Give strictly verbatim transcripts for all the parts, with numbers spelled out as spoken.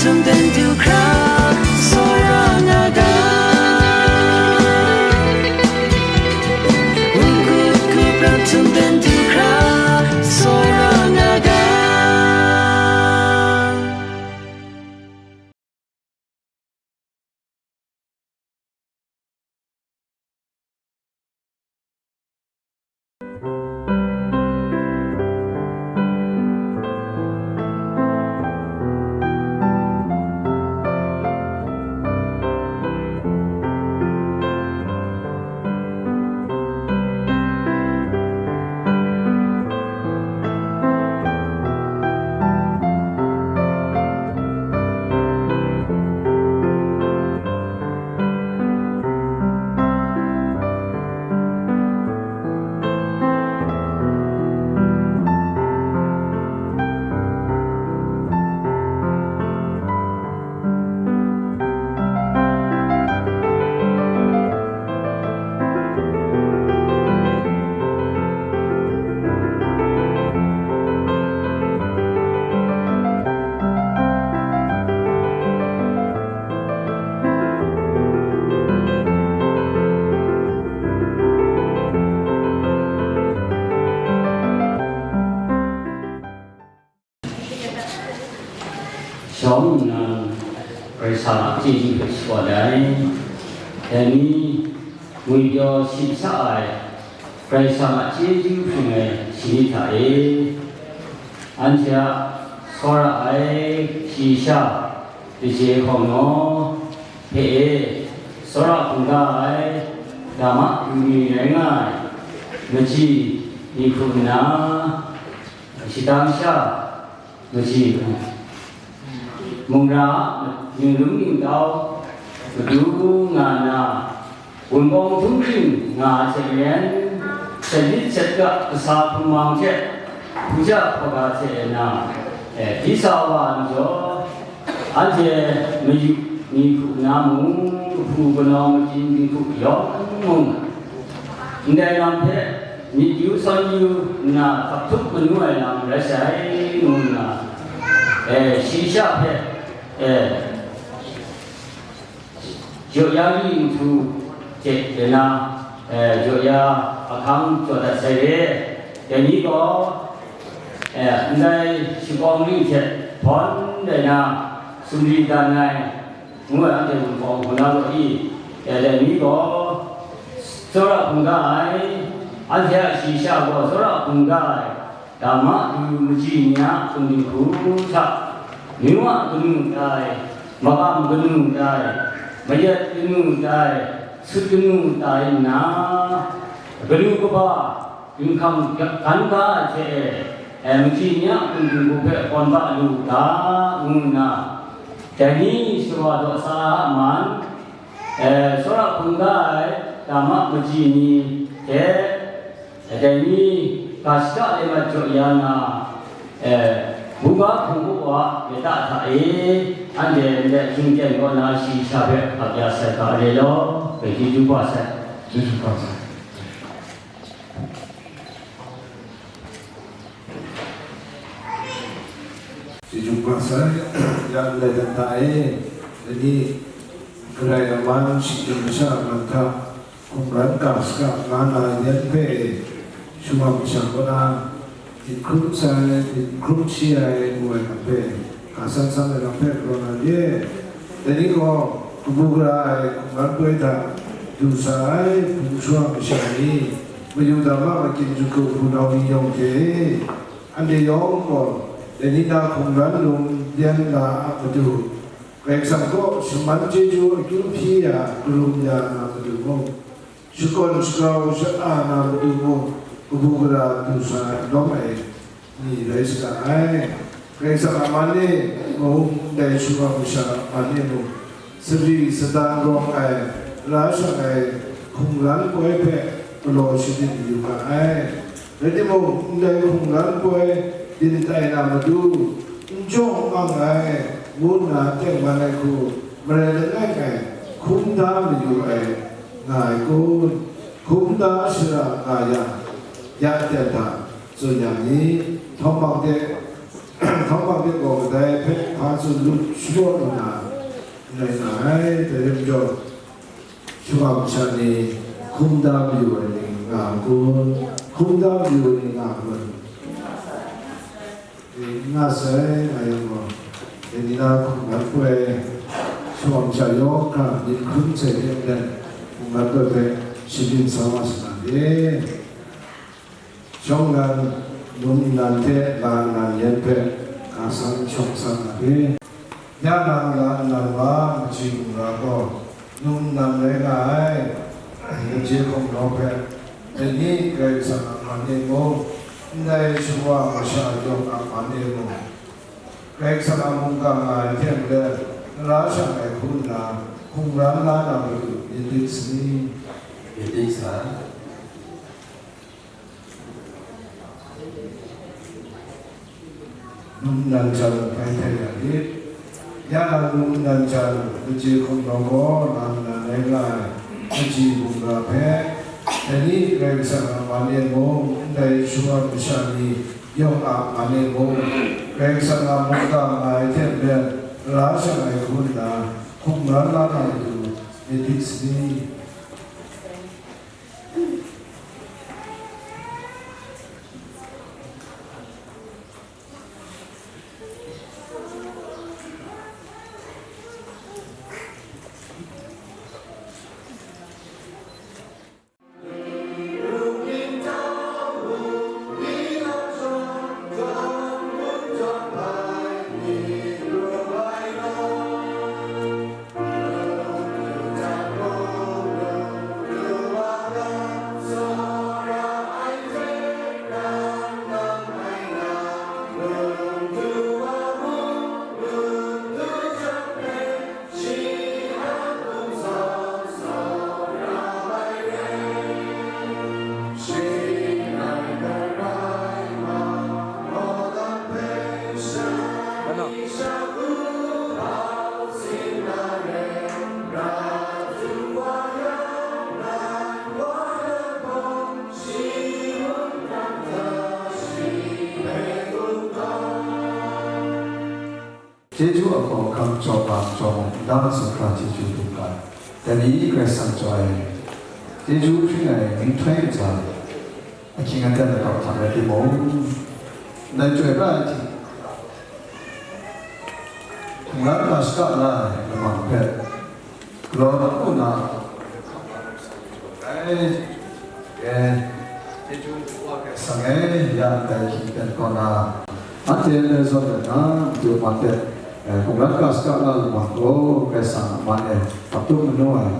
Htum ten du hkra, tsawra nga ga. N-gun kup rap htum ten du hkra, tsawra nga ga. Shawng nnan Karai Kasang a chyeju hpe shapraw ai. Dai ni ngwi pyaw shi sa ai Karai Kasang a chyeju hpring ai shani hta e, anhte a tsawra ai shayi sha, Kaji hkawng naw hpe e, tsawra hkungga ai, dama kungwi rai nga ai, machyi ni hku nna, shadang sha, machyi, mungga a ningrum ningtau, madu nga nna, Wunpawng htum hkring nga ai hte maren, sat lit sat ga kasa hpung mang hte, hpuja hpaga hte na, e, hpyi sa wa ai majaw, anhte mayu ni hku nna mung, kahpu kanaw makyin dinghku yawng mung, ndai lam hpe myit yu sawn yu nna hkap htup manu ai lam rai sai, ngu nna, e, shayi sha hpe, e, Jaw ya ri nhtu hte de na, eh, jaw ya ahkang jaw dat sai re. Dai ni gaw, eh, ndai shingkawng ri hte hpawn dai na, sumri dan ai, ngu ai anhte Wunpawng hku na gaw i, eh, dai ni gaw tsawra hkungga ai, anhte a shayi sha gaw tsawra hkungga ai, Dama du machyi ni a hkum dinghku hta, myu a kanu tai, magam kanu tai, mayat kanu tai, sut kanu tai nna, galu kaba, ginhkang gan ga ai hte e, machyi ni a hkum dinghku hpe kawn ba lu u ga, ngu nna, dai ni shawa daw sa a man, e, tsawra hkungga ai dama machyi ni hte, Dai ni ga shada le mat jaw ya na, eh, buga hpung u wa lata hta e, anhte ndai shingten kaw na shayi sha hpe ap ya sai ga re law, dai chyeju kaba sai. Chyeju kaba sai. Chyeju kaba sai, ya ndai dan hta e, dai ni Karai a man shinggyim masha a man hta, Hkungran ga shaka nga na yan hpe, shawang masha kaw na, myit hkrum sai, myit hkrum shi ai, ngu ai lam hpe, ga san san ai lam hpe galaw na re. Dai ni gaw, kabu gara ai hkungran poi hta du sa ai hpung shawang masha ni, mayu dama makyin jahku hpunau ni yawng hte, anhte yawng gaw, dai ni na hkungran lung yan la a matu, Karai Kasang kaw shaman chyeju akyu hpyi ya, karum ya na matu mung, shakawn shagrau sha-, a na matu mung, kabu gara du sa ai lawm ai ni rai saga ai. Karai Kasang a man e, mahung ndai shawang masha a man e mung, sari sadang rawng ai, la shang ai hkungran poi hpe galaw shading yu ga ai. Rai timung, ndai hkungran poi byin tai na matu, n jaw n mang ai, ngu nna tengman ai hku marai langai ngai hkrum da mayu ai nga ai kun? Hkrum da shara nga yang, ya aten hta tsun yang ni? Htawng hpang de, Htawng hpa hpe gaw kadai hpe hpa tsun lut sharawt lu na, n rai nga ai, dai rai majaw, shawang masha ni hkungdam yu ai ni nga n kun? Hkungdam yu ai ni nga n kun? E, n nga sai, nga yang gaw, dai ni na hkungran poi, shawng masha yawng hkra myit hkrum sai hte maren, hkungran poi hpe shabyin sa wa sa na de. Shawng nnan, num nnan hte la nnan yan hpe, ka san shawng san na de. Ya nang la nnan wa kaji mung ra gaw, num nnan rai nga ai, kaji hkum nau hpe, dai ni Karai Kasang a man e mung, ndai shawa masha yawng a man e mung, Karai Kasang a mungga nga ai hte maren, tara shang ai hku nna, hkungran la na matu myit dik sani? Myit dik sa. Num nnan jan hpai htai ya lit. Ya nang num nnan jan, kaji hkum nau gaw nang nan rai nga ai, kaji mung ra hpe, dai ni Karai Kasang a man e mung, ndai shawa masha ni yawng a man e mung, Karai Kasang a mungga nga ai hte maren, tara shang ai hku nna, hkungran la na matu myit dik sani? Chyeju a hkawhkam jaw na jaw mung, ndang sumhkra chyeju dum ga ai. Dai ni Karai Kasang jaw ai, chyeju hpring ai nhtoi ntsa, ahkying aten lakau hta rai timung, ndai chyoi pra ai hte, hkungran ga shaka la ai lamang hpe, galaw na u na, ai, e, chyeju wa Karai Kasang e, ya ndai hkying ten kaw na, anhte ndai zawn let na, Madu man hte, e, hkungran ga shaka la lamang gaw, Karai Kasang a man e, hkap tup manu ai,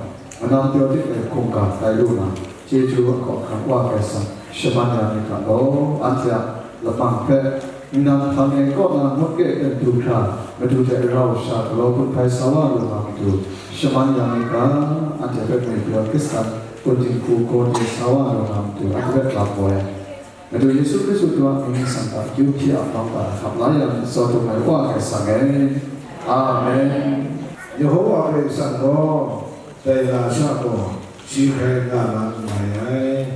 manam pyaw dik ai hkungga tai lu na, chyeju a hkawhkam wa Karai Kasang shaman ya myit ga law, anhte a lamang hpe, nnan hpang e kaw na ngut ke ten du hkra, Madu hte rau sha galaw gun hpai sa wa lu na matu, shaman ya myit ga, anhte hpe ngwi pyaw hkrit san, kun dinghku gaw de sa wa lu na matu, anhte hpe lam gaw ai. Madu Yesu Hkristu a mying nsang hta akyu hpyi a lam hta hkap la ya myit, zawn dum ai Wa Karai Kasang e. Amen. Yehowa Karai Kasang gaw, dai lasha gaw, shi hkrai nga na n mai ai.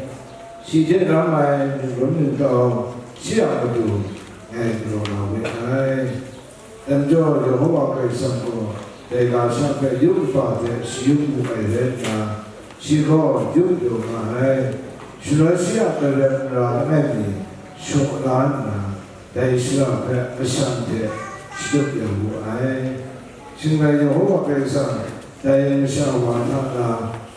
Shi hte ram ai mungrum ningtau, shi a matu ngai galaw na we ai. Dai majaw, Yehowa Karai Kasang gaw dai lasha hpe yup kaba hte shayup wu ai rai nna, shi gaw yup daw nga ai. Shaloi shi a karep nra langai mi shaw la nna, dai shara hpe mashan hte shatup ya wu ai. Shing rai Yehowa Karai Kasang dai masha wa hta na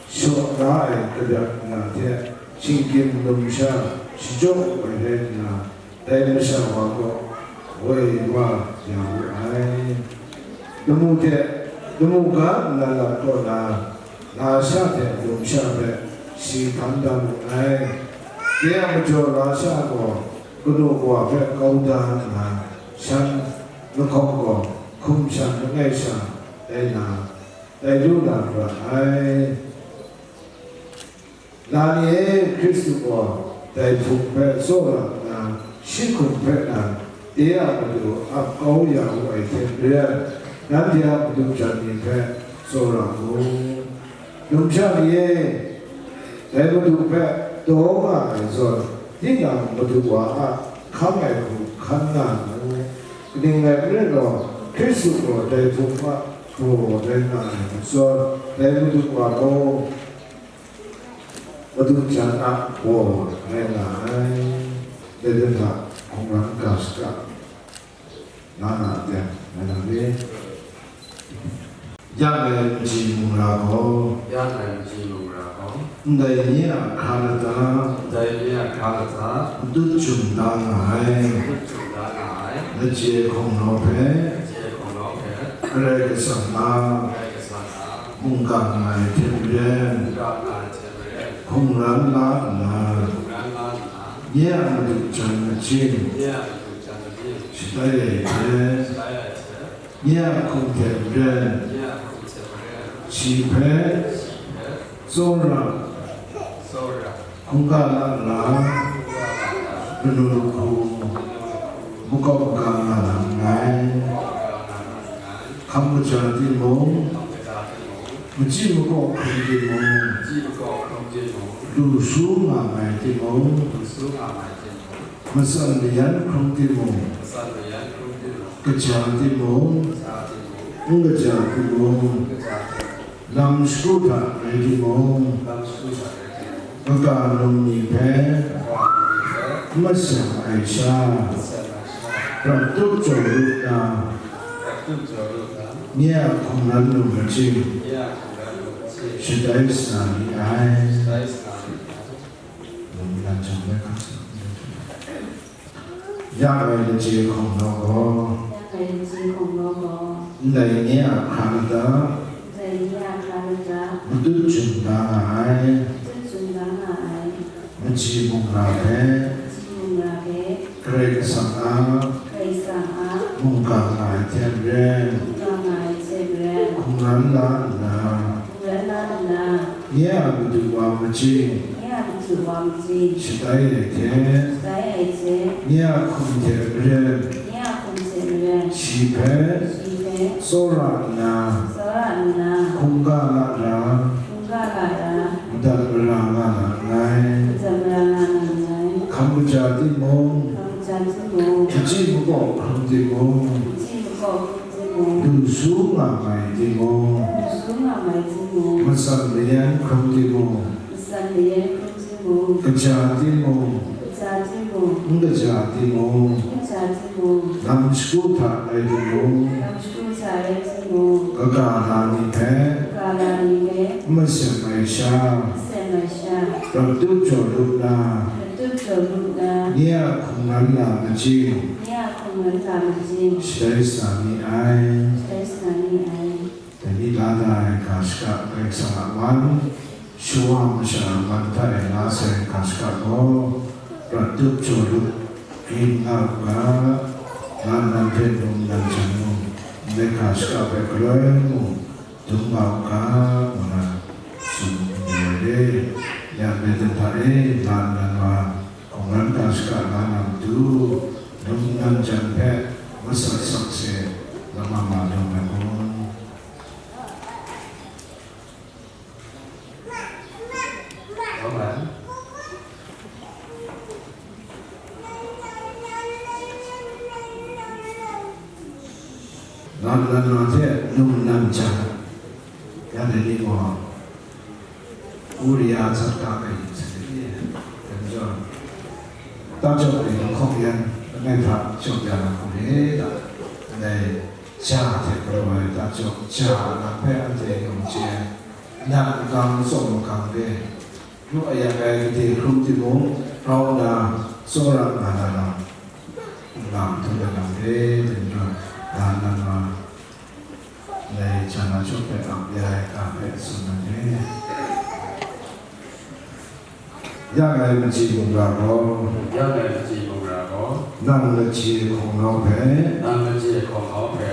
shaw la ai karep nra hte shinggyim numsha shachyaw wu ai rai nna, dai masha wa gaw woi wa ya wu ai. Lamu hte, lamu ga nnan lam kaw na, lasha hte numsha hpe shi hpan da wu ai. Dai a majaw lasha gaw kanu kawa hpe kau da nna, shan lahkawng gaw hkum shan langai sha tai na, tai lu na ra ai. La ni e, Hkristu gaw dai hpung hpe tsawra nna, shi hkum hpe nan, de a matu ap kau ya wu ai hte maren, nanhte a madu jan ni hpe tsawra mu. Numsha ni e, dai Madu hpe daw nga ai zawn, tinang Madu wa a hkang ai hku hkan nga mu. Kaning rai nme law, Hkristu gaw dai hpung a baw rai nga ai, matsaw dai Madu wa gaw madu jan a baw rai nga ai. Dai hta hkungran ga shaka na nga yang, ngai nang ni yang ai machyi mung ra gaw, yang ai machyi mung ra gaw, ndai ni a hkra lata, ndai ni a hkra lata, matut jum da nga ai, matut jum da nga ai, lachye hkungnaw hpe, lachye hkungnaw hpe, Karai Kasang a, Karai Kasang a, mungga nga ai hte maren, mungga nga ai hte maren, hkungran la nna, hkungran la nna, nye a madu jan majing, nye a madu jan majing, shatai ai hte, shatai ai hte, nye a hkum hte maren, nye a hkum hte maren, shi hpe, shi hpe, tsawra, tsawra, hkungga la nna, hkungga la nna, manu hku, manu hku, makawp magang nga na nngai. Makawp magang nga na nngai. Hkam kaja timung, hkam kaja timung, machyi makaw hkrum timung, machyi makaw hkrum timung, lu su nga mai timung, lu su nga mai timung, matsan mayan hkrum timung, matsan mayan hkrum timung, kaja timung, kaja timung, n kaja timung, n kaja timung, lam shagu hta rai timung, lam shagu hta rai timung, kaga num ni hpe, kaga num ni hpe, n matseng ai sha, n matseng ai sha, prat tup jaw lu nna, prat tup jaw lu nna, nye a hkungran lu majing, nye a hkungran lu majing, shatai sa na ni ai. Shatai sa na ni ai. Lung nan jang rai hkam sa. Ya ai lachye hkungnaw gaw, ya ai lachye hkungnaw gaw, ndai ni a hkra lata, ndai ni a hkra lata, matut jum da nga ai, matut jum da nga ai, machyi mung ra hpe, machyi mung ra hpe, Karai Kasang a, Karai Kasang a, mungga nga ai hte maren, mungga nga ai hte maren, hkungran la nna, hkungran la nna, nye a madu wa majing, nye a madu wa majing, shatai ai hte, shatai ai hte, nye a hkum hte maren, nye a hkum hte maren, shi hpe, shi hpe, tsawra nna, tsawra nna, hkungga la ra, hkungga la ra, madat mara nga na nngai. Madat mara nga na nngai. Hkam kaja timung, hkam kaja timung, machyi makaw hkrum timung, machyi makaw hkrum timung, lu su nga mai timung, lu su nga mai timung, matsan mayan hkrum timung, matsan mayan hkrum timung, kaja timung, kaja timung, n kaja timung, n kaja timung, lam shagu hta rai timung, lam shagu hta rai timung, kaga na ni hpe, kaga na ni hpe, n matseng ai sha, n matseng ai sha, prat tup jaw lu nna, prat tup jaw lu nna, nye a hkungran la majing, nye a hkungran la majing, shatai sa ni ai. Shatai sa ni ai. Dai ni la na ai ga shaka, Karai Kasang a man, shawa masha a man hta e la sai ai ga shaka gaw, prat tup jaw lu, grin nga u ga, la nnan hpe num nan jang mung, ndai ga shaka hpe galoi mung, dum nga u ga, ngu na tsun n re ai re. Ya ndai dan hta e, la nnan wa, hkungran ga shaka la na matu, num nan jang hpe masat sak se, lama ma lung ai kun? Nan nan wa hte num nan jang, ya dai ni gaw, Uria hta kayin sa ni? Dai majaw, ta jawk ai lahkawng yan langai hta jawk ya na hku re ta? Ndai ja hte galaw ai ta jawk ja a lam hpe anhte yawng chye ai, nang makang, tsawm makang re, ru a yak ai gade hkrum timung, grau nna tsawra nga na lam, n nga htum ai lam re, dai majaw, ga nan wa, ndai ja na jawk hpe ap ya ai ga hpe tsun ai re. Ya ai machyi mung ra gaw, ya ai machyi mung ra gaw, nang lachye hkungnaw hpe, nang lachye hkungnaw hpe,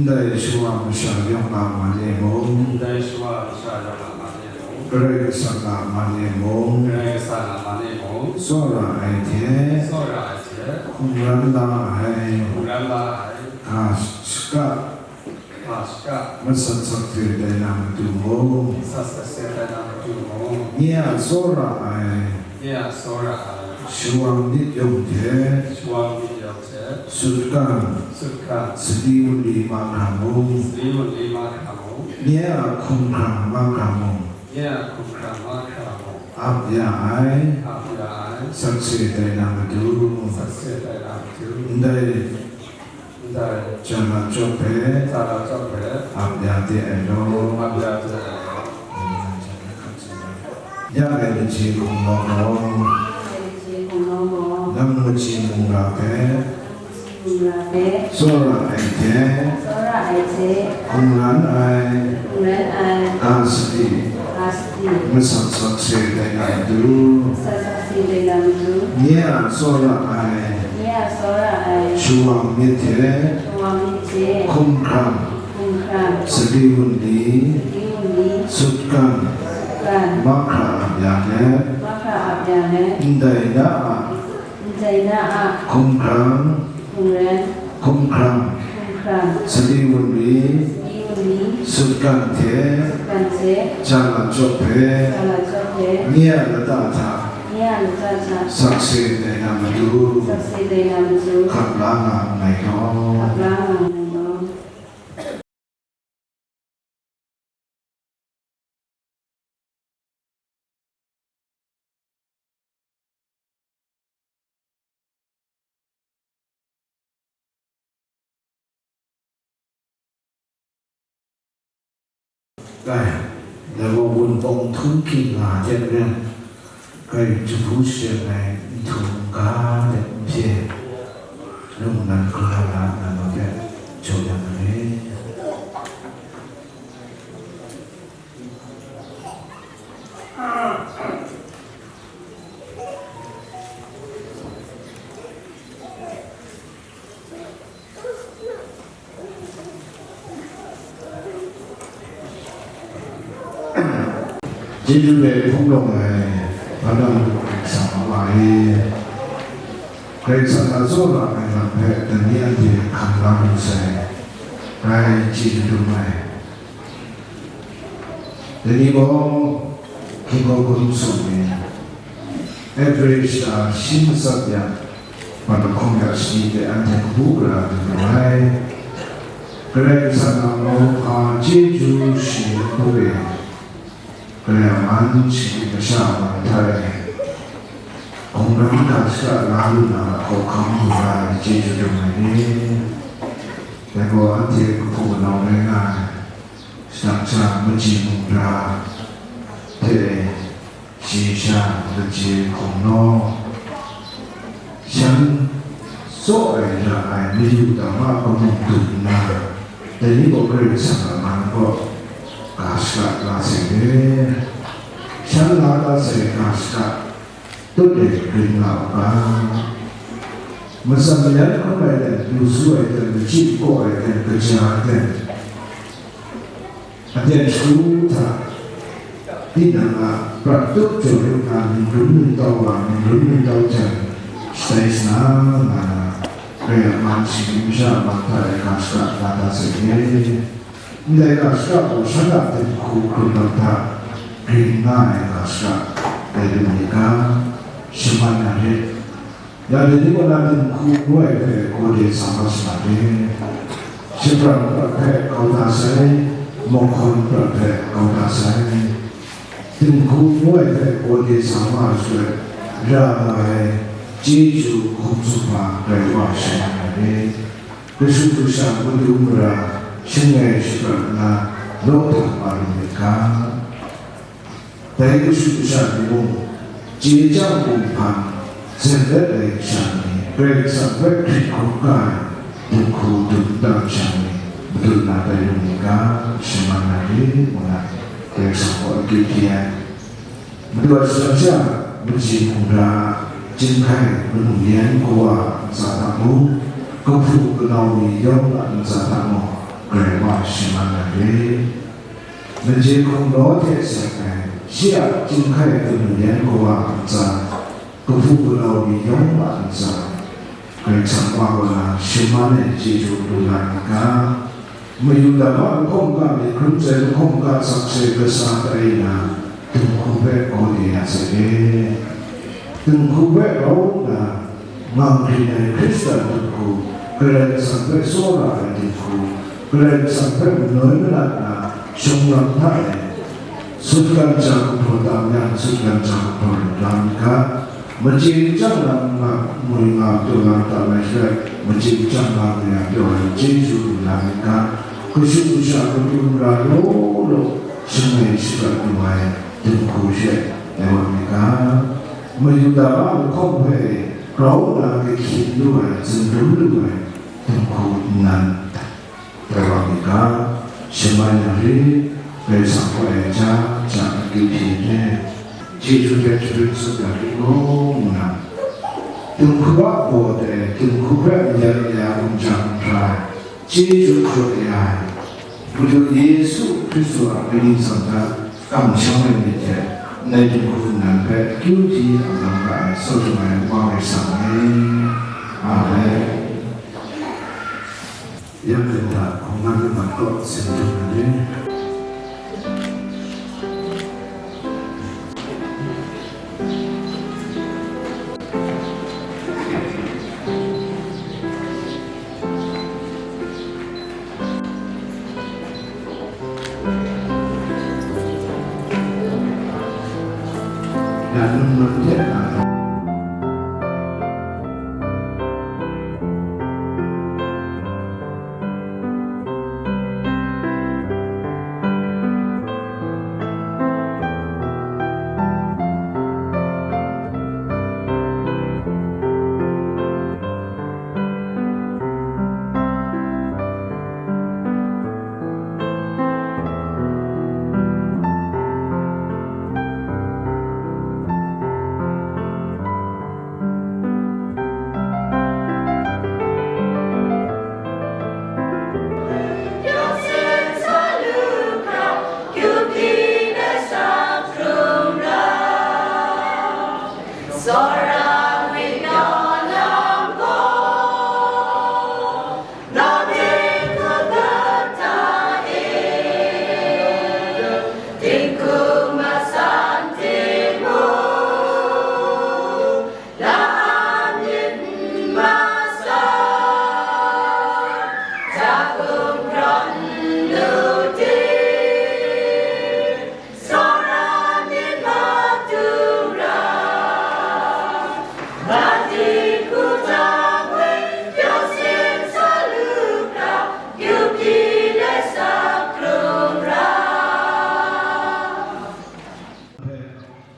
ndai shawa masha yawng a man e mung, ndai shawa masha yawng a man e mung, Karai Kasang a man e mung, Karai Kasang a man e mung, tsawra ai hte, tsawra ai hte, hkungran la ai, hkungran la ai, ga shaka, ga shaka, masat sak hte tai na matu mung, masat sak hte tai na matu mung, nye a tsawra ai, nye a tsawra ai, shawang myit yawng hte, shawang myit yawng hte, Sutgan, Sutgan, Sadi Wunli mahkra mung, Sadi Wunli mahkra mung, nye a hkumhkrang mahkra mung, nye a hkumhkrang mahkra mung, ap ya ai, ap ya ai, sakse tai na matu, sakse tai na matu, ndai, ndai, jana chyawp hpe, jana chyawp hpe, ap ya de ai law, ap ya de ai law. Ya ai machyi hkum law gaw, nang machyi mung ra hpe, tsawra ai hte, hkungran ai, ga sadi, masak sakse tai na matu, nye a tsawra ai, shawang myit hte, hkumhkrang, Sadi Wunli, Sutgan, mahkra ap ya let, ndai na a, hkumhkrang, hkumhkrang, Sadi Wunli, Sutgan hte, jana chyawp hpe, nye a lata hta, sakse tai na matu, hkap la nga nngai law. Dai, dai gaw Wunpawng htum hkying nga hte maren, Karai Kasang jahpu sharen ai nhtum ga de n hpye, lung nan hkra la nna, ngai hpe jaw ya na re. Chyeju hpe hpung lawng ai, Hpa na matu Karai Kasang a wa e. Karai Kasang a tsawra ai lam hpe dai ni anhte hkam la lu sai, ngai chyeju dum ai. Dai ni gaw, hkying hkau hkrum sung mi, average a shi matsat yang, ban lahkawng ya shani de anhte kabu gara dun lu ai. Karai Kasang a mauhpa chyeju shi npu e, Karai a man shinggyim masha a man hta e, hkungran ga shaka la lu na a hkawhkam hkungga ai chyeju dum ai ni, dai gaw anhte kahpu kanau rai nga ai, shadang sha machyi mung ra hte e, shayi sha lajye hkum law, shan tsaw ai ra ai mayu dam a kamu dum nna, dai ni gaw Karai Kasang a man kaw ga shaka la sai re. Shan la da sai ga shaka tut e grin nga u ga, matsan mayan hkrum ai ten, lu su ai ten, machyi kaw ai ten, kaja ai ten, aten shagu hta tinang a prat tup jaw yu nna, ningrum ningtau wa, ningrum ningtau jan shatai sha nga na, Karai a man shinggyim masha a man hta e ga shaka la da sai re. Ndai ga shaka gaw shan a dinghku hkrun lam hta grin nga ai ga shaka rai lu myit ga, shaman na re. Ya dai ni kaw na dinghku ngu ai hpe gade sa mat sa na re. Shapran prat hpe kau da sai, mahkawn prat hpe kau da sai. Dinghku ngu ai hpe gade sa wa ai shaloi, ra nga ai chyeju hkum tsup hpa grai wa shaman na re. Kashu kasha madu mara shangai shaprat nna law hta wa lu myit ga, dai kashu kasha ni mung, chye chyang kumhpan zen let ai kasha ni, Karai Kasang hpe hkrit hkungga ai dinghku dum nta masha ni, madun na tai lu myit ga, shaman na re, ngu na, Karai Kasang gaw akyu hpyi ai. Madu a shadawn sha, machyi mung ra, chyinghkai manu yan kawa ntsa hta mung, kahpu kanau ni yawng a ntsa hta mung, Karai wa shaman na re. Lajye hkum law hte seng ai, shi a chyinghkai manu yan kawa ntsa, kahpu kanau ni yawng a ntsa, Karai Kasang wa kaw na shaman ai chyeju lu la ai ga, mayu dam a lahkawng ga myit hkrum sai, lahkawng ga sakse kasa tai na, dinghku hpe gade ya sai e. Dinghku hpe grau nna, Ngam hkrin ai Hkristan dinghku, Karai Kasang hpe tsawra ai dinghku, Karai Kasang hpe manoi manat na shawng lam hta e, sutgan ja gumhpraw tam yang, sutgan ja gumhpraw lu la myit ga, machye machyang lam nga, ngwi nga pyaw lam tam ai shaloi, machye machyang nga ngwi nga pyaw ai chyeju lu la myit ga, kashu kasha, matu mara law law shangai shadat lu ai dinghku she, dai wa myit ga, Mayuda ma lahkawng hpe grau nna gahkyin lu ai, zindum lu ai dinghku nnan, dai wa myit ga, shaman yang rit, Karai Kasang kaw ai ja, ja akyu hpyi re, chyeju hte chyahpring tsun ya rit ngu nna, dinghku a baw de, dinghku hpe mayat ya gumja gumhpra ai, chyeju hkrup ya ai, Madu Yesu Hkristu a myit ningsang hta kamsham ai myit hte, ndai dinghku nnan hpe akyu hti a lam ga ai, sawt jung ai Wa Karai Kasang e. Amen. Yang hta hkungga nang a kaw sin dum na ni?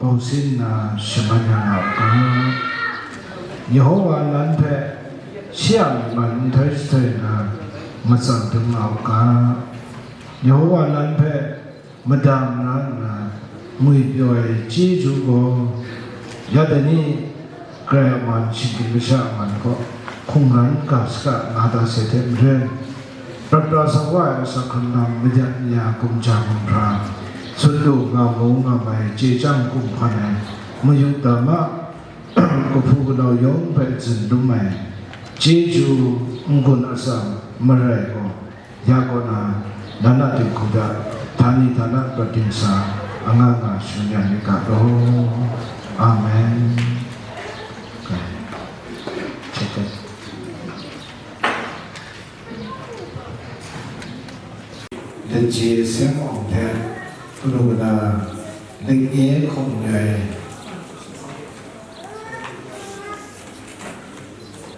Bausin na shaman ya nga u ga, Yehowa nan hpe shi a myi man nhtoi jahtoi na matsan dum nga u ga, Yehowa nan hpe madam na nna ngwi pyaw ai chyeju gaw, ya dai ni, Karai a man shinggyim masha a man kaw hkungran ga saga nga da sai hte maren, prat pra sa wa ai asak hkrung lam mayat ya gumja gumhpra, sun lu nga mu nga mai chye chyang kumhpan ai mayu dama kahpu kanau yawng hpe zindum ai chyeju n-gun atsam marai gaw, ya kaw na, nan a dinghku hta, htani htana prat dingsa, anga nga shangun ya myit ga law. Amen. Lajye seng awng hte, hkunu na, lingye hkum rai.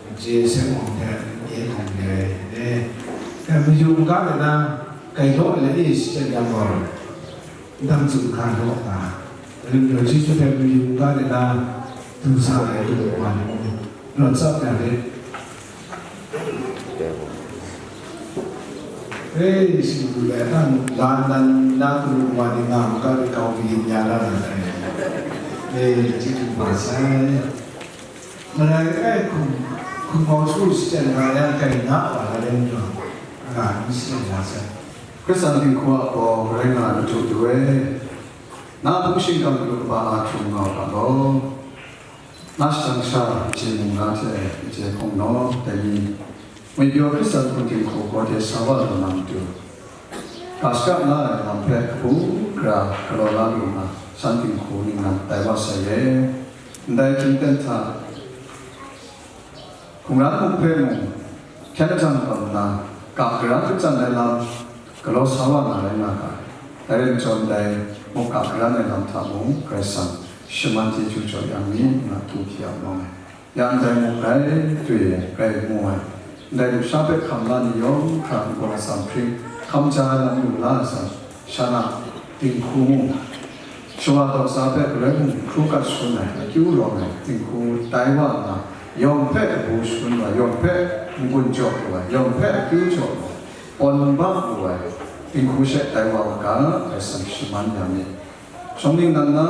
Lajye seng awng hte, lingye hkum rai. Eh, eh, mayu maga de na, gailaw ai le, eh, shachyen yang gaw, ndam tsun hkan law nga, alim daw chyeju hte mayu n ga de na, du sa ai du wa ni mung, rawt tsap ya rit. E, shingdu lai na, lan nan na du wa ni nga, maga de kau kayin ya la na ai. E, chyeju ba sai. Marai e hkum, hkum mau shu shachyen nga yang, kai na wa la len taw, nga n shachyen nga sai. Hkristan dinghku a baw rai nga ai matu du e, na hpung shingkang kaba a hkrum nga u ga law, na shajang sha, chye mung na hte, chye hkungnaw, dai ni, ngwipyaw Hkristan hpung dinghku gaw de sa wa lu na matu, ga shaka la ai lam hpe kabu gara galaw la lu na, shan dinghku ningnan tai wa sai e. Ndai hkying ten hta, Hkungran muk hpe mung, hkyen lajang tawn nna, ga garan kachyan ai lam galaw sa wa na rai nga ga ai. Dai rai nhtawm, dai muk ga garan ai lam hta mung Karai Kasang shaman chyeju jaw yang mi, nna htu hpyi a lawm ai. Ya ndai muk rai, dwi rai mu ai. Ndai lusha hpe hkam la ni yawng hkra npawt atsam hpring, hkam ja ai lam lu la ai zawn, shan a dinghku mung, shawa daw sa hpe galoi mung hkru kat shangun ai, akyu rawng ai dinghku tai wa nna, yawng hpe kabu shangun wa, yawng hpe n-gun jaw lu ai, yawng hpe akyu jaw lu ai, pawn bak lu ai dinghku she tai wa u ga, Karai Kasang shaman ya mi. Shawng ningnan na,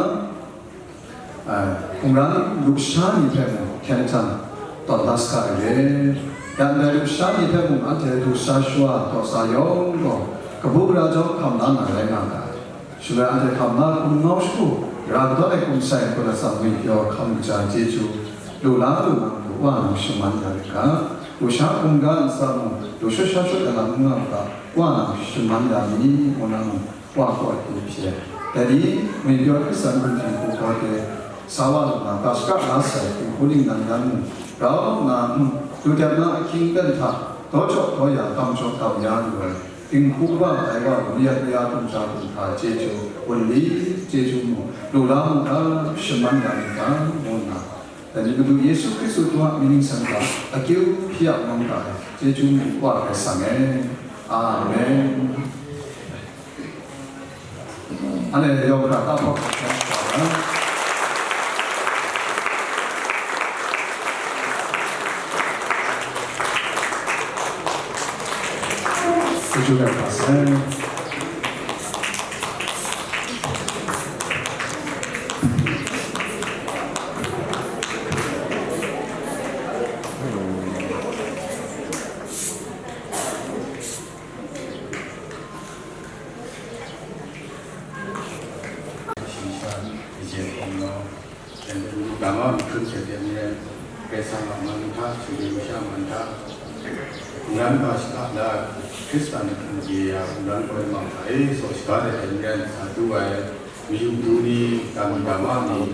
a, hkungran lusha ni hpe mung hkyen htan tawn la saga ai re. Ya ndai lusha ni hpe mung anhte lusha shawa daw sa yawng gaw, kabu gara jawng hkam la na rai nga ga ai. Shaloi anhte hkam la hkum ngau shagu, ra kadawn ai hkum sai, npawt atsam ngwipyaw hkam kaja chyeju lu la lu na matu, Wa nang shaman ya rit ga, lusha hkungga ntsa mung, lu shut sha shut ai lam n nga u ga, Wa nang shaman ya mi, ngu na mung, Wa kaw ai hku hpyi ai. Dai ni, ngwipyaw Hkristan hkum htingbu gaw de, sa wa lu na, ga shaka la sai, dinghku ningnan yan mung, grau nna, mm, lu dep na ahkying aten hta, daw jaw daw ya, gam jaw gam ya lu ai, dinghku kaba tai wa lu, mayat maya, hkungja hkungga, chyeju, wunli, chyeju mung, lu la mu ga, shaman ya mu ga, ngu nna, dai ni Madu Yesu Hkristu Wa a mying ningsang hta akyu hpyi a mung ga ai, chyeju mung Wa hpe sang e. Amen. Anhte yawng hkra ta hpawt hkra hkra hkra. Chyeju rai hkra sai. Shingsha, Kajen Hkawng Nau, Jan Pru Dama Mihkrun hte Teng Maren, Karai Kasang a man hta, Sumsing Masha a man hta, Mungdan ga shaka la, Hkristan a hpung de ya, Mungdan koi lamang hta e, saw shaga de Teng Maren sa du ai, mayu du ni, dam dama ni,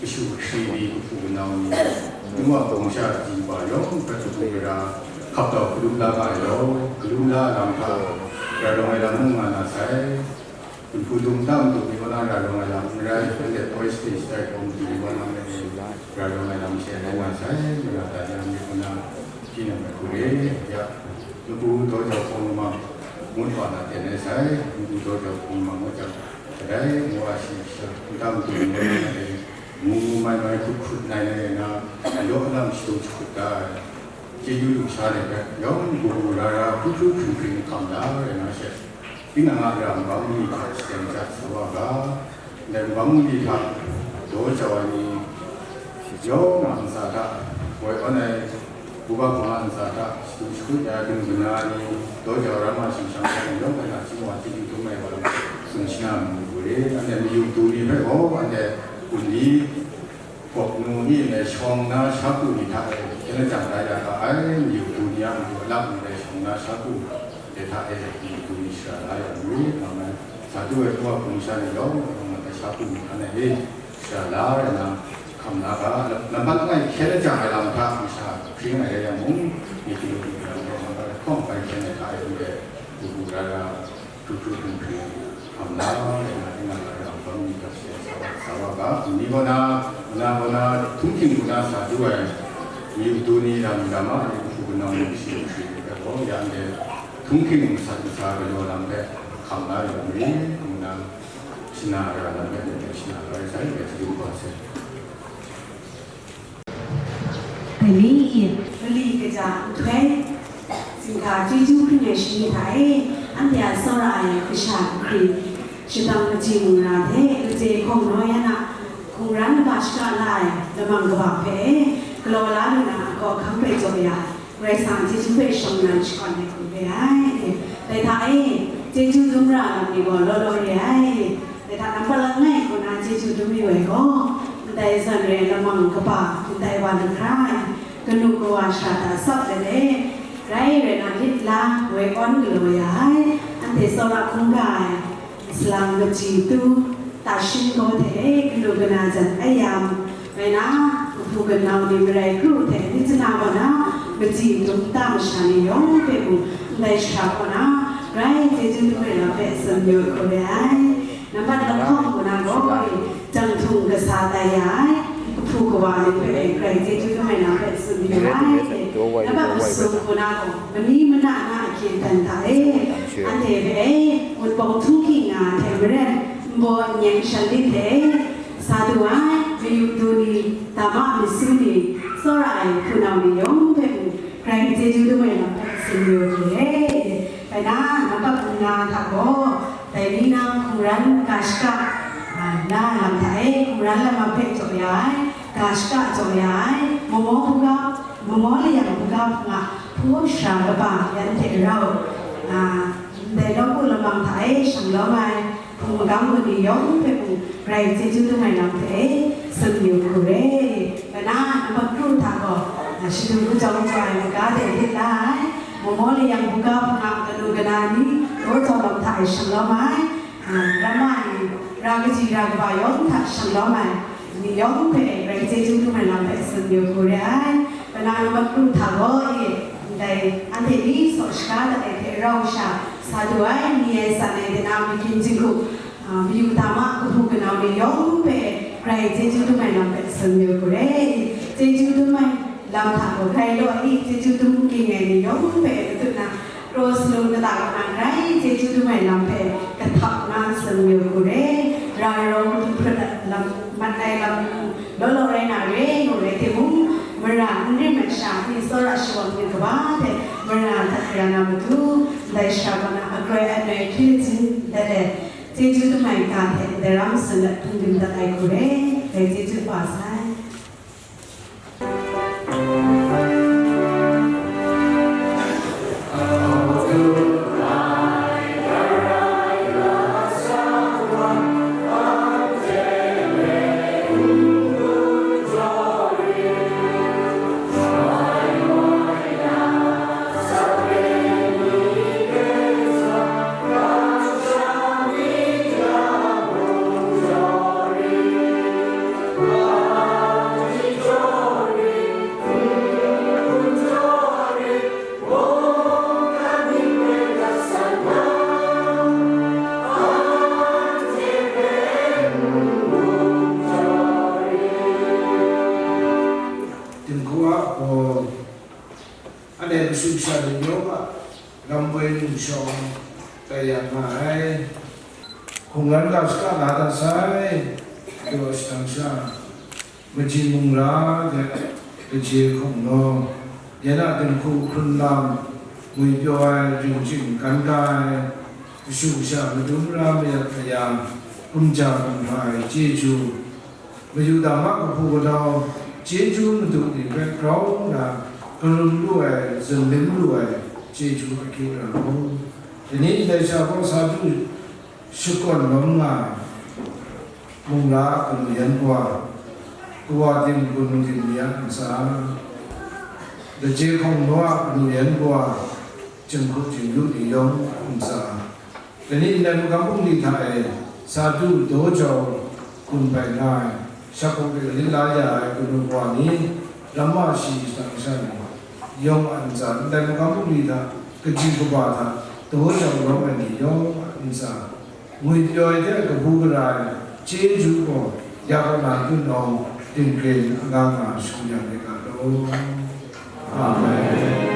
kashu kahkri ni, kahpu kanau ni, nu wa hpung sha, kaji kaba yawng hpe hkrup lu ai ra, hkap dau hkrup la ga ai law, hkrup la ai lam hta, rai rawng ai lam mung nga na sai. Dinghku dung tam dung ni kaw na rai rawng ai lam n rai, anhte boys stage tai hkawm dung ni kaw na rai rawng ai lam she rai nga sai, mara da jang ni kaw na, tinang ai hku re, ya, Madu daw jau hkawng lamang, ngut wa na ten ai sai, Madu daw jau hkawng lamang ngut jang, kadai ngu a shi sha, n tam dung ni kaw na rai, ngu ngu mai mai hkut hkut nai nai na, alaw alam shadum jahkut da ai. Chyeju lusha ni hpe yawng kabu gara gara, hkru hkru hkring hkring hkam la ai na she, tinang a ra nbang ni hta shaden ja sa wa ga, ndai nbang ni hta daw jau ai ni yawng a ntsa hta, woi awn ai, buga hpung a ntsa hta, shadu shakut ai kanu kana ni, daw jau ram a shingshang hte yawng hpe na chyeju dum ai wa, tsun shana mu re, anhte mayu du ni hpe gaw, anhte gun ni, Gawk nu ni ndai shawng na shaku ni hta e, hkyen lajang da ya ga ai, mayu du ni a matu alak ndai shawng na shaku de hta e, mayu du ni shara la ya mu, nga ngai sa du ai, Wa hpung sha ni yawng yawng ndai shaku ni hkan ai e, shara la ai na, hkam la ga, lam-, lambat langai hkyen lajang ai lam hta masha hpring ai rai yang mung, myit galu ni hkam ai lam hta hkawng bai hkyen ai hta e, ndai du du ra ra, Hkru hkru hkring hkring, hkam la, rai nga, rai nga, rai nga, bang ni hkap she, sa wa, sa wa ga, ni kaw na, kaw na, kaw na, htunghking kaw na sa du ai, mayu du ni ram, ram a ni, hku kanau ni, shi shi ni hpe gaw, ya ndai, htunghking masat masa galaw lam hpe, hkam la yu ai ni, ngu na, shana ra lam hpe, shana ra ai sai, rai hte yu wa sai. Dai ni, mali kaja nhtoi, zinhka chyeju hpring ai shani hta e, anhte a tsawra ai kasha hkri, shadang machyi mung ra hte, Kajen Hkawng Nau yan a hkungran kaba shaka la ai lamang kaba hpe e, galaw la lu na, akaw hkang hpe jaw ya ai, Karai Kasang chyeju hpe shawng nnan shakawn ai hku re ai. Dai hta e, chyeju dum ra ai lam ni gaw law law re ai. Dai hta lambat langai kaw na chyeju dum yu ai gaw, ndai zawn re ai lamang kaba ndai wa lu hkra ai, kanu kawa shara hta tsap let e, rai rai na lit la woi awn galaw ya ai, anhte tsawra hkungga ai, salang machyi tu, tashin gaw hte e, kanu kana jan ayam, rai na, Hpu kanu ni marai kru hte, myit chana kaw na, machyi dum nta masha ni yawng hpe mung, ndai shara kaw na, grai chyeju dum ai lam hpe tsun yu hku re ai. Nambat lahkawng hku na gaw, jang htung kasa tai ya ai, kahpu kawa ni hpe grai chyeju dum ai lam hpe tsun yu ai. Nambat masum hku na gaw, mani mana na a hkye dan hta e, anhte hpe, Wunpawng htunghking nga hte maren, nbaw n-yeng shan lit hte, sa du ai, mayu du ni, dama maisu ni, tsawra ai hpunau ni yawng hpe mung, grai chyeju dum ai lam hpe tsun yu hku re. Bai na, nambat nna hta gaw, dai ni na hkungran ga shaka, a, na lam hta e, hkungran lam hpe jaw ya ai, ga shaka jaw ya ai, mamaw buga, mamaw layang buga hpunga, hpu shara kaba yan hte rau, a, ndai nawku lamang hta e shanglawm ai, hpung magam gun ni yawng hpe mung grai chyeju dum ai lam hpe e tsun yu hku re. Bai na, nambat kru hta gaw, a, shadu kajawng jaw ai maga de hpyi la ai, mamaw layang buga hpunga kanu kana ni, daw jaw lam hta e shanglawm ai, a, ramma ni, ra kaji ra kaba yawng hta shanglawm ai, ni yawng hpe grai chyeju dum ai lam hpe tsun yu hku re ai. Bai na, nambat kru hta gaw e, ndai anhte ni saw shaga dat ai hte rau sha, sa du ai, ni ai san ai de na, makin jinghku, a, mayu dama kahpu kanau ni yawng hpe grai chyeju dum ai lam hpe tsun yu hku re. Chyeju dum ai lam hta gaw grai law ai, chyeju dum ging ai ni yawng hpe matut na, Kraw salum kata kaw na grai chyeju dum ai lam hpe kahtap na tsun yu hku re. Ra rawng hprat lam, mat ai lam law law rai na re, ngu rai timung, mara n rim ai sha ni tsawra shawng myit kaba hte mara hta gara na matu, ndai shara kaw na akroi anoi hkye jin dat ai, chyeju dum ai ga hte ndai ram tsun dat hpung dim dat ai hku re. Dai chyeju kaba sai. Dinghku a baw, anhte kashu kasha ni yawng a ramboi lu shawng tai ya nga ai. Hkungran ga shaka la dat sai, daw shadang sha, majing mungla hte kaje hkungnaw, yan a dinghku hkrun lam, ngwipyaw ai ring ching kan ga ai, kashu kasha madun mara mayat maya, kumja kumhpa ai chyeju, mayu dama kahpu kanau, chyeju madu ni hpe grau nna, karun lu ai, zunlim lu ai, chyeju akyu ra mu. Dai ni ndai sha gaw sa du shakawn lawm nga ai, mungla a kanu yan kawa, kawa tim kun tim ni a ntsa, kaje hkungnaw a kanu yan kawa, jinghku jingyu ni yawng a ntsa, dai ni ndai magam bungli hta e sa du daw jau gun bai nga ai, shak hkawk de lit la ya ai kanu kawa ni, ramma shi shadang sha ni yawng a ntsa, ndai magam bungli hta kaji kaba hta daw jau lawm ai ni yawng a ntsa, ngwipyaw ai hte kabu gara ai chyeju gaw ya kaw na tut nawng, tingkren anga nga shu yang de ga law. Amen.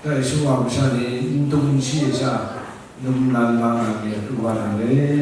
Dai shu wa masha ni n tung n shi ai sha, num nan ma nga mi pru wa na le.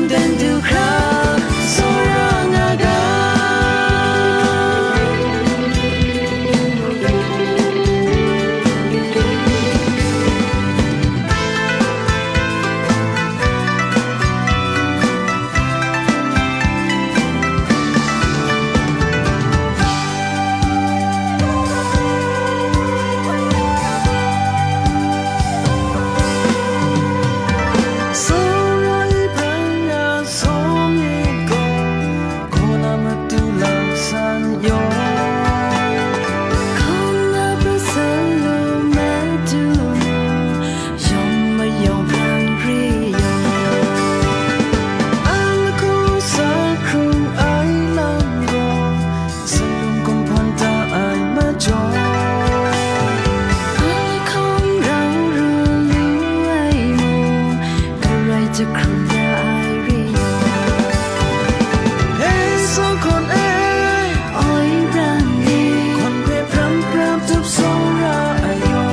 Ten du hkra, tsawra nga ga. Tsawra e hpang na sawng e gaw, kaw na matu lam san yaw. Kaw na pru san lu matu nu, yawng mayawng hpang re yaw. Ang lahku sa hkrung ai lam gaw, Salum kumhpawn ta ai majaw, ai hkawng rau ru lu ai mung, Karai jahkrum ya ai re yaw. He sawhkawn e, oi brang e, hkawn hpe pram pram tup tsawra ai yaw.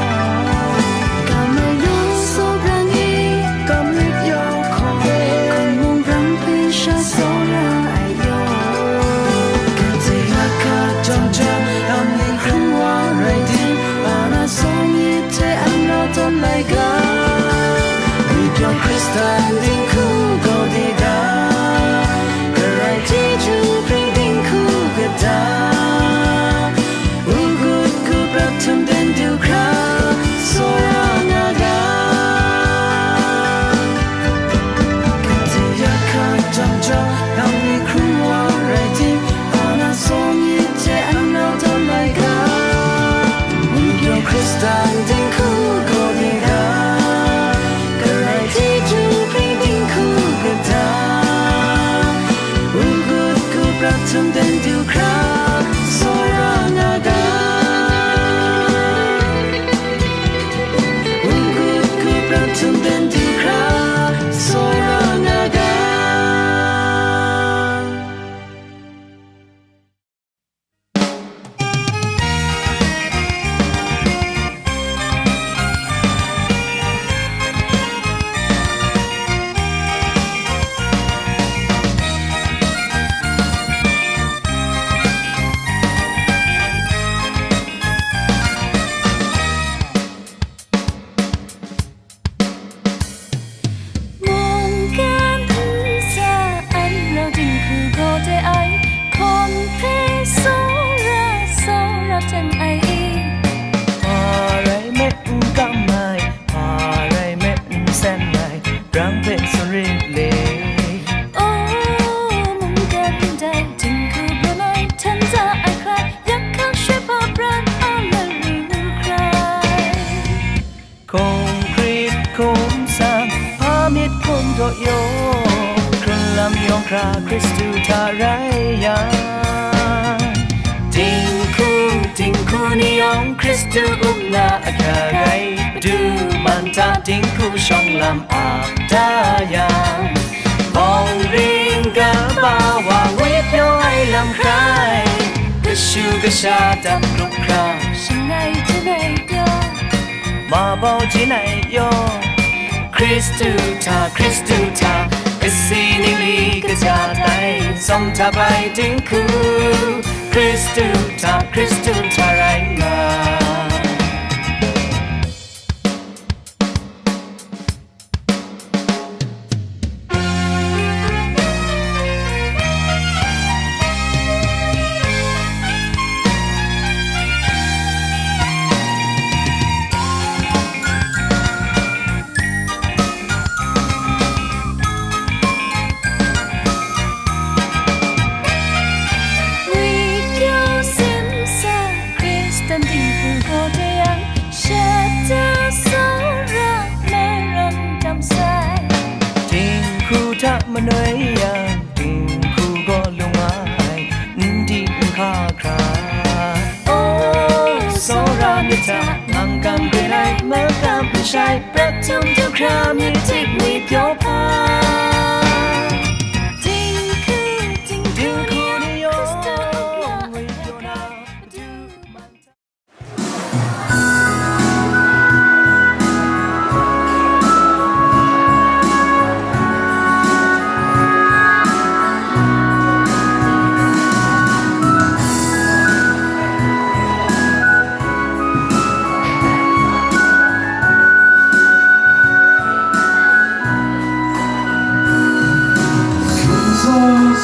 Kam ai law tsaw brang e, kam rit yau hkawn e, hkawn mung brang hpe sha tsawra ai yaw. Gade akak jawng jawng, lam ning hkrung wa rai tim, ana sawng myit hte an rau tawn lai ga. Ngwi pyaw Hkristan dinghku gaw de ga, Karai chyeju hpring dinghku kata, u gut ku prat htum ten du hkra, tsawra nga ga. Gade ya hkang jang jang, nang ni hkrung wa rai tim, ana sawng myit hte an rau tawn lai ga. Ngwi pyaw Hkristan dinghku gaw de ga, Karai chyeju hpring dinghku kata, u gut ku prat htum ten du hkra, tsawra nga ga. U gut ku prat htum ten du hkra, tsawra nga ga. Mungkan nsa an rau dinghku gaw de ai, hkawn hpe tsawra tsawra teng ai i. Hpa rai me n kam ai, hpa rai me n sen ai, brang hpe tsun rit le. O, mungkan ndai dinghku brawn ai, hten za ai hkrai, yak hkang shoi hpa pran a laru hkrai. Hkum hkrit hkum sang, hpa myit hkum daw yaw, hkrun lam yawng hkra Hkristu hta rai yang, dinghku, dinghku ni yawng Hkristu up na ahkyak ai, Madu man hta dinghku shawng lam ap da yang, bawng ring kaba wa ngwi pyaw ai lam hkrai, kashu kasha dap grup hkra, shangai janai pyaw, ma bau janai yaw, Hkristu hta, Hkristu hta, kasi ningli kaja tai, tsawm hta bai dinghku, Hkristu hta, Hkristu hta rai nga. Ngwi pyaw simsa Hkristan dinghku gaw de yang, shata tsawra maram dam sai. Dinghku hta manoi yang, dinghku gaw lung ai, n di n hka hkra. O, tsawra myit hta, mangkang grai lai, makam n shai, prat htum du hkra myit tik ngwi pyaw hpa. Dinghku, dinghku ni yawng, ngwi pyaw na, Madu man hta.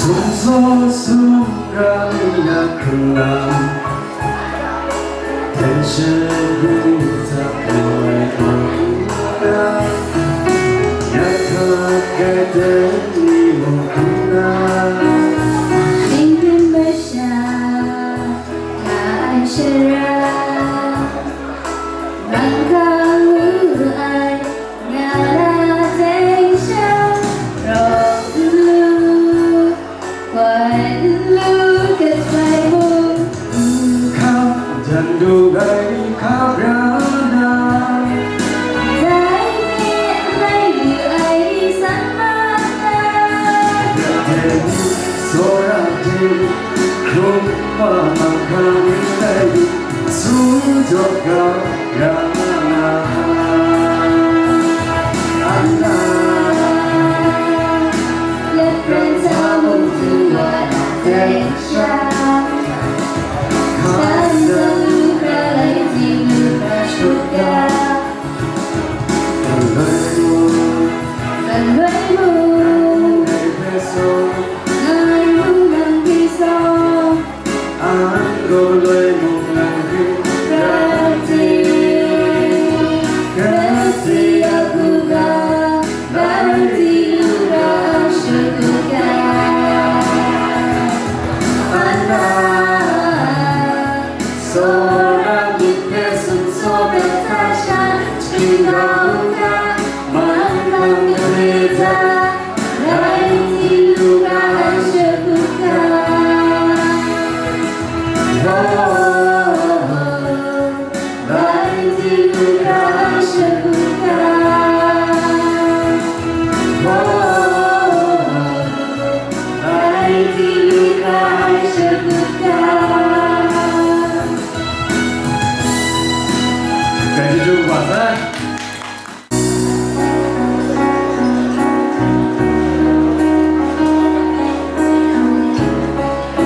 Sumsawng sumra ya hkrung na, tension ru ta ai awng na, ya hka kai ten ni mung hkrung na, Shingkun masha nga ai shara, nang hkang wu ai nga na teng sha, rawt n lu, wai n lu, kasai mung, n hkam jan dung ai hka bra na, dai hte n lai lu ai ni san ma na, ya den, tsawra de, hkrum ma ma hkang n lai lu, sum jaw ga ra na. Anna, lapran sa mung htingwa na teng sha, hkan tsang lu hkra lai ting lu hkra shut ga. Galoi mung, galoi mung, ngai hpe sawng, ngai mung nang hpe sawng, An gaw loi mung nang hpe rai ting, Hkristu a hku ga, rai ting lu ga, an shakut ga. Anna, tsawra myit hpe sumsawt ai hta sha, shingkang hkra, man hkang gare hta, rai ting lu ga, an shakut ga. Oh, rai ting lu ga, an shakut ga. Oh, rai ting lu ga, an shakut ga. Gratitude wa sai.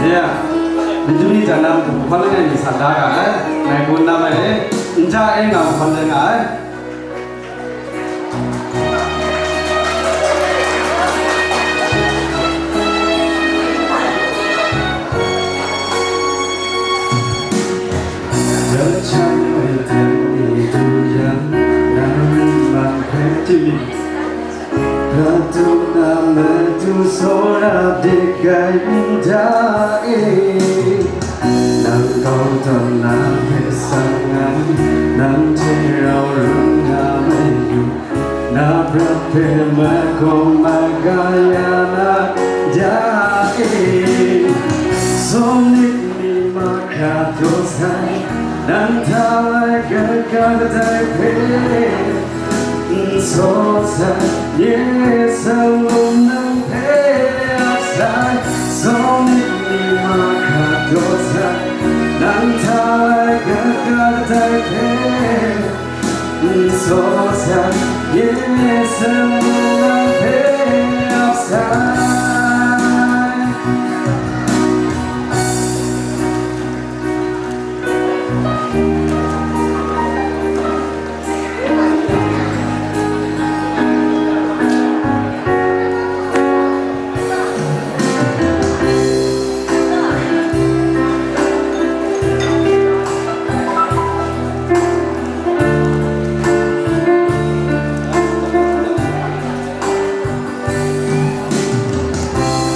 Ya, Benjamin jan na matu hpawn langai mi sa da ga ai, ngai gun na mai e, n ja e nga hpawn rai nga ai. Dachan e ten mi du yang, na rin man hpe chye mi, Prat dum na matu tsawra de kai nta e. Nang kau tawn na hpe sang ngai, nang hte rau run nga mai yu, na prat hpe makawng maga ya na ya e. Sawng nit mi mahkra taw sai, Nang hta lai kaga kadai hpe n tsaw sai, nye shalom nang hpe ap sai, sawng myit ni mahkra daw sai. Nang hta lai kaga kadai hpe n tsaw sai, nye shalom nang hpe ap sai.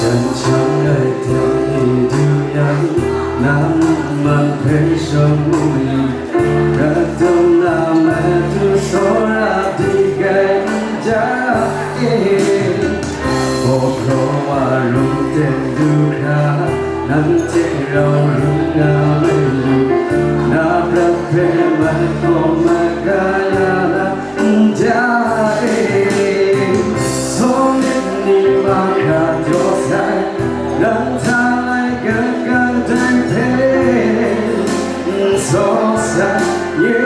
真想来听你的样，那慢慢配上我，那东那么都说了的更加。 Gaw hpraw wa rum ten du hkra, nang hte rau rum nga ai lu, na prat hpe mai hkawm ai ga ya na n ja e. Sawng myit ni mahkra daw sai, nang hta lai kan kan dai hpe, n tsaw sai, nye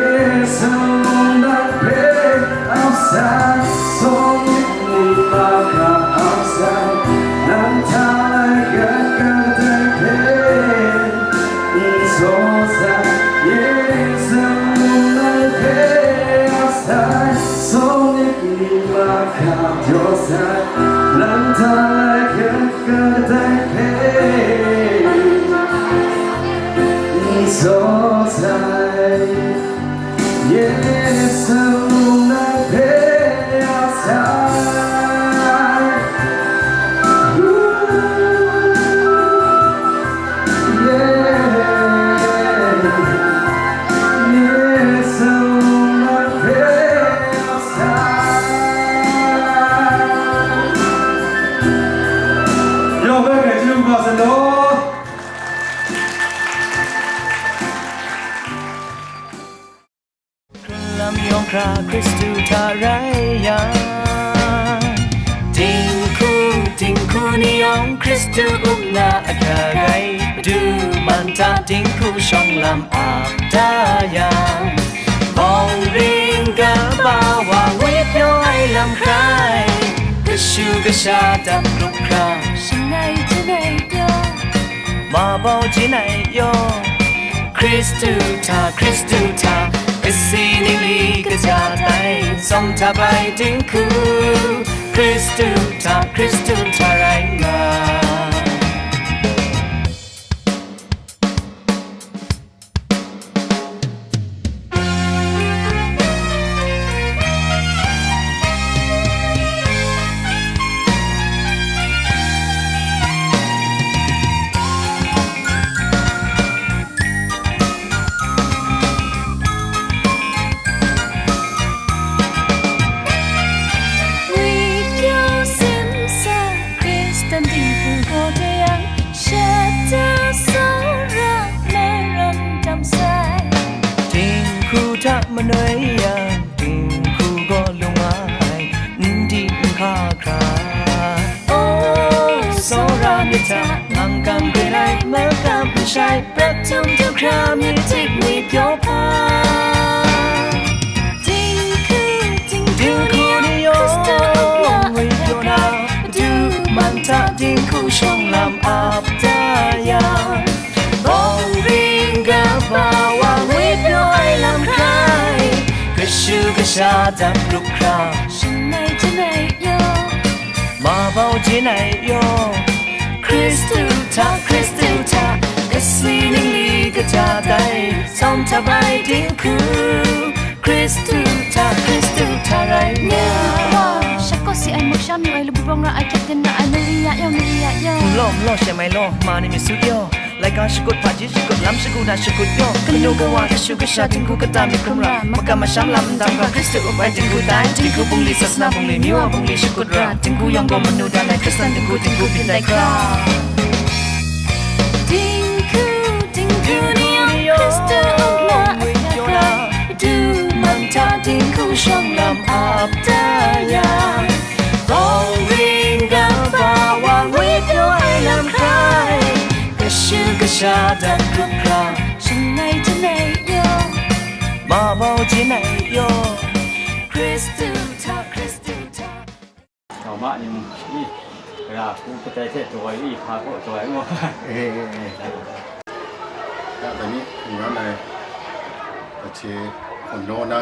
shalom nang hpe ap sai, sawng myit ni mahkra ap sai, nang hta lai kan kan dai hpe, n tsaw sai, nye shalom nang hpe ap sai, sawng myit ni mahkra daw sai, nang hta lai kan kan dai hpe, n tsaw sai, nye shalom nang hpe ap sai. Yeah. Nye shalom nang hpe ap sai. Yawng bai hpe chyeju kaba sai law. Hkrun lam yawng hkra Hkristu hta rai yang, dinghku, dinghku ni yawng Hkristu up na ahkyak ai, Madu man hta dinghku shawng lam ap da yang, bawng ring kaba wa ngwi pyaw ai lam hkrai, kashu kasha dap grup hkra, shangai janai pyaw, mabau janai yaw, Hkristu hta, Hkristu hta, kasi ningli kaja tai, tsawm htap ai dinghku, Hkristu hta, Hkristu hta rai nga. Ngwi pyaw simsa Hkristan dinghku gaw de yang, shata tsawra maram tam sai. Dinghku hta manoi yang, dinghku gaw lung ai, n di n hka hkra. O, tsawra myit hta, mangkam grai lai, makam n shai, prat htum du hkra myit htik ngwi pyaw hpa. Dinghku, dinghku ni yawng ngwi pyaw na, Madu man hta dinghku shawng lam ap da yang, bawng ring kaba wa ngwi pyaw ai lam hkrai, kashu kasha dap grup hkra, shangai janai yaw, mabau janai yaw, Hkristu hta, Hkristu hta, kasi ningli kaja tai, tsawm htap ai dinghku, Hkristu hta, Hkristu hta rai nga. Wa, shakawt si ai, muk sha mayu ai, labu bawng ra ai, hkyep din ra ai, Maria yaw, Maria yaw. N law, n law, she mai law, ma ni myit su yaw. Laika shakut, hpaji shakut, lam shagu na shakut yaw. Kanu kawa, kashu kasha, dinghku kata myit hkrum ra, makam masham lam n dam ga, Hkristu up ai dinghku tai, dinghku bungli, sasana bungli, myu a bungli shakut ra, dinghku yawng gaw manu dan ai, Hkristan dinghku, dinghku byin dai hkra. Dinghku, dinghku ni yawng Hkristu up na Ga dat hkrup hkra, shangai jan ai yaw, mabau jan ai yaw, Hkristu hta, Hkristu hta. Tau ma ni, i, ra hku kadai hte daw ai, i, hpa kaw daw ai ngu. Eh, eh, eh. Ya, dai ni hkungran ai, kachi hkun naw na,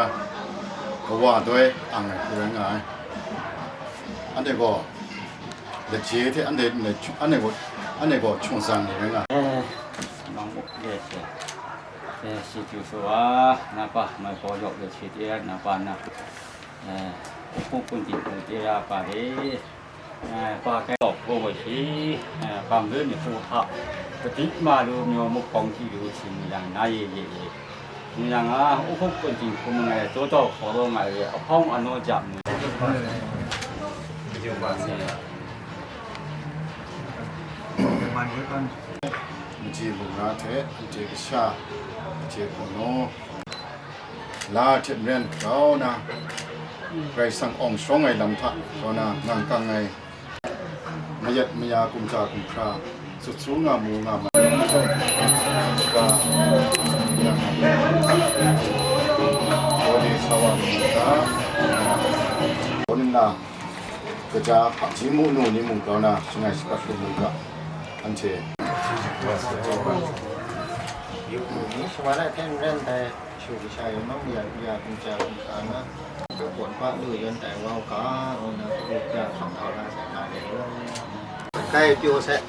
kawa doi ang ai hku rai nga ai. Anhte gaw, laje hte anhte, anhte gaw, anhte gaw hkyung zang ni rai nga ai. Eh, nang muk de se. Eh, si tu su wa, na pa, mai paw yawk de si de, na pa na. Eh, hku kun di kun de ya pa de. Eh, pa kai lawk gaw gaw shi, eh, bang lun ni hku hta, padi ma lu myaw muk hkawng hti lu si ni yang na ye ye ye. Ni yang a, u hkup kun ting hkum ngai, daw daw hkaw raw ngai ye, ahpawng anaw jam ni. Machyi mung na hte, anhte kasha, anhte hpung naw, la hte maren grau na, Karai Kasang awng sharawng ai lam hta grau na, ngang kang ai, mayat maya, kumhta kumhkra, sut su nga mu nga ma, ga, ya, gaw de sa wa mu ga, gaw nna, kaja hpaji mu nu ni mung grau na, shangai shakat lu mu ga, anhte. Yu ni shawa lai hte n ren dai. Shu kasha yawng nang ya, ya, kumhta kumhkra na, kaw pa lu yan tai wa u ga, ngu na, kaw ja hkam hkau na sai ga de lu. Kai pyaw sai.